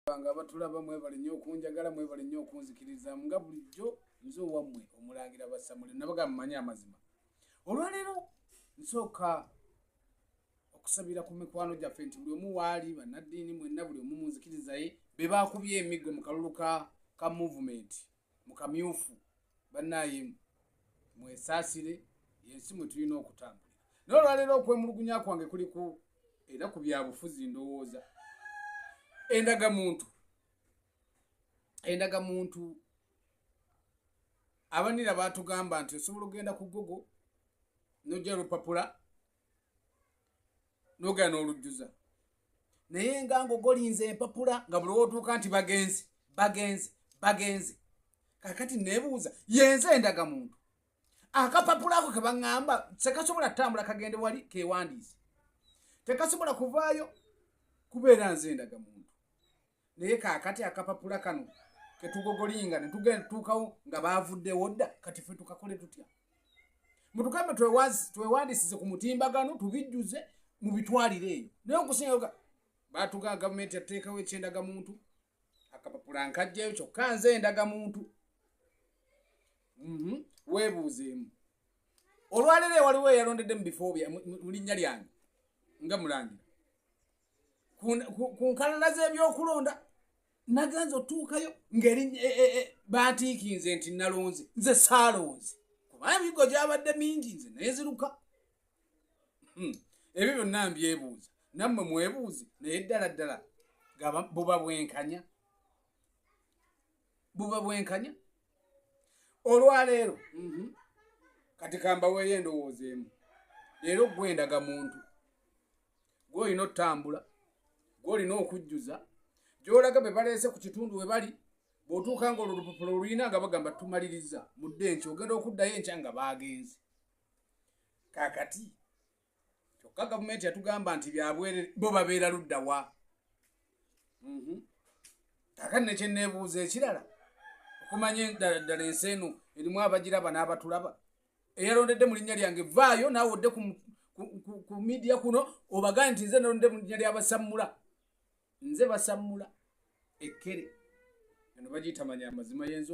Bange abatulaba, mwebale nnyo okunjagala, mwebale nnyo okunzikiriza. Nga bulijjo, nze owammwe Omulangira Basamule. Nabaga mumanyi amazima. Olwaleero nsooka okusabira ku mikwano gyaffe nti buli omu waali, bannaddiini mwenna, buli omu munzikirizaye, be bakubye emiggo mu kalulu ka movement mu kamyufu. Bannaye, mwesaasire, yensi mwe tulina okutambulira. Naye olwaleero okwemulugunya kwange kuli ku era ku byabufuzi. Ndowooza endagamuntu, endagamuntu abanira batugamba nti osobola okugenda ku Google nojja olupapula nogenda n'olujjuza, naye nga ngogolinze empapula nga buli wotuuka nti bagenze, bagenze, bagenze. Kakati nebuuza, yenze endagamuntu, akapapula ako kebaŋŋamba tekasobola tutambula kagende wali kewandiise, tekasobola kuvaayo kubeera nze endagamuntu. Naye kaakati akapapula kano ketugogolinga netugenda tutuukawo nga bavuddewo dda. Kati ffe tukakole tutya? Mutugambe twewandisize ku mutimbagano, tubijjuze mubitwalire eyo. Naye okusinga batugaa gavumenti yateekawo ekyendagamuntu, akapapula nkajjayo, kyokka nze endagamuntu. Weebuuzeemu. Olwaleero waliwo eyalondedde mu bifo mu linnya lyange nga Mulangira ku nkalala z'ebyokulonda. Nagenza otuukayo ngeri bantiikinze nti nalonze, nze saalonze kuba emiggo gyabadde mingi, nze neziruka. Ebyo byonna mbyebuuza, nammwe mwebuuze. Naye ddala ddala buba bwenkanya? Buba bwenkanya olwaleero? Kati kambaweeyo endowooza emu. Leero gwendaga muntu, gwolina otambula, gwolina okujjuza gyolaga be baleese ku kitundu we bali. Bw'otuuka nga olwo olupapula olulina, nga bagamba tumaliriza, mudde enkya. Ogenda okuddayo enkya nga baagenze. Kakati kyokka gavumenti yatugamba nti byabwerere, bo babeera luddawa? Kakati nekyeneebuuza ekirala, okumanya ddala ddala ensi eno erimu abagiraba n'abatulaba, eyalondedde mu linnya lyange, vaayo naawe odde ku media kuno obagambe nti nze nalondedde mu linnya lyabasammula, nze Basammula ekkere. Eno bagiyita manya amazima, yenze.